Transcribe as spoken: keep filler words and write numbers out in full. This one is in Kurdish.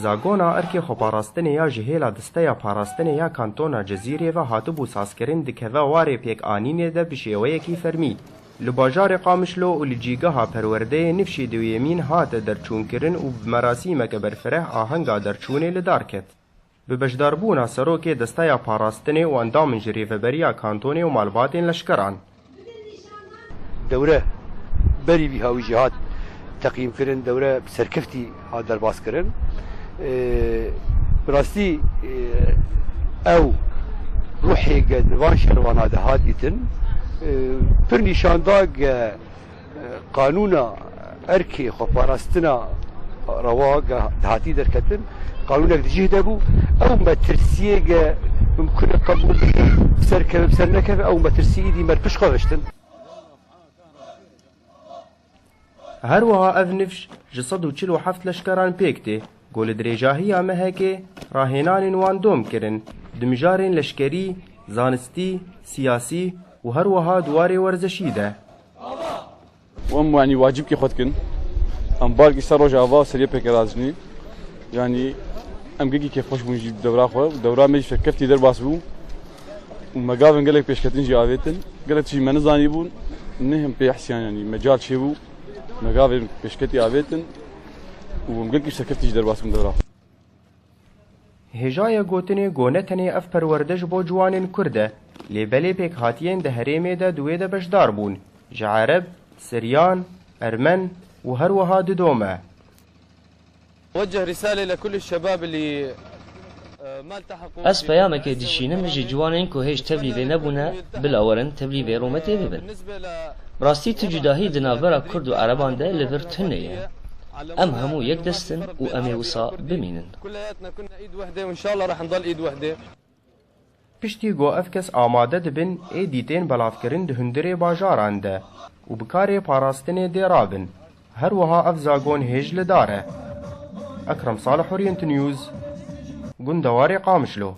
Zagona erkê xweparastinê ya ji hêla Disteya Parastinê ya Kantona Cizîrê ve hatibû sazkirin dikeve warê pêkanînê de bi şêweyekî fermî. Li bajarê Qamişlo û li cîgeha perwerdeyê nifşê duyemîn hate derçûnkirin û bi merasîmeke berfireh ahenga derçûnê li dar ket. Bi beşdarbûna serokê Desteya Parastinê û endamên ji Rêveberiya Kantonê û malbatên leşkeran. Dewre berî vî hawî jî hat teqîmkirin, dewre bi serkeftî hat derbaskirin. Bi rastî ew ruhê ge di van şervana de hat dîtin, pir nîşan da ge qanûna erkê xweparastina rewa ge dihatî derketin, qanûnek di cih de bû. Ew metirsiyê ge mimkun e qebûl bikin, bi ser keve, bi ser nekeve, ew metirsî îdî me li pişt xwe hiştin. Her wiha ev nifş ji sed û çil û heft leşkeran pêk tê, ku li dirêjahiya mehekê rahênanên wan dom kirin, di mijarên leşkerî, zanistî, siyasî û her wiha di warê werzeşî de. Û em, yanî, wacibkî xwe dikin. Em balkî ser Rojava û seriyê pêke radijnî. Yanî, em gelkî kêfxweş bûn jî dewra xwe. Dewra me jî serkeftî derbas bû. Û me gavên gelek pêşketin jî avêtin. Gelek tişt jî me nizanîbûn. Neh em pê hisiyan, yanî, mecal çêbû. Me gavên pêşketî avêtin. Û em gelkî serkeftî jî derbas bûn dewra xwe. Hêja ye gotinê ku ne tenê ev perwerde ji bo ciwanên Kurd e, lê belê pêkhatiyên di herêmê de di wê de beşdar bûn, ji Ereb, Siryan, Ermen û her wiha Dido me. وجه رسالة لكل الشباب اللي ما التحقوا Ez peyamekê dişînim ji ciwanên ku hêj tevlî vê nebûne, bila werin tevlî vê rûmetê bibin. Bi rastî tu cudahî di navbera Kurd û Ereban de li vir tune ye. Em hemû yek dest in û em ê wisa bimînin. كلياتنا كنا ايد وحده وان شاء الله رح نضل ايد وحده. Piştî ku ev kes amade dibin ê dîtên belavkirin di hundirê bajaran de û bi karê parastinê dê rabin. Her wiha ev zagon hêj li dar e. Ekrem Salih, Orient News, Gundewarê Qamişlo.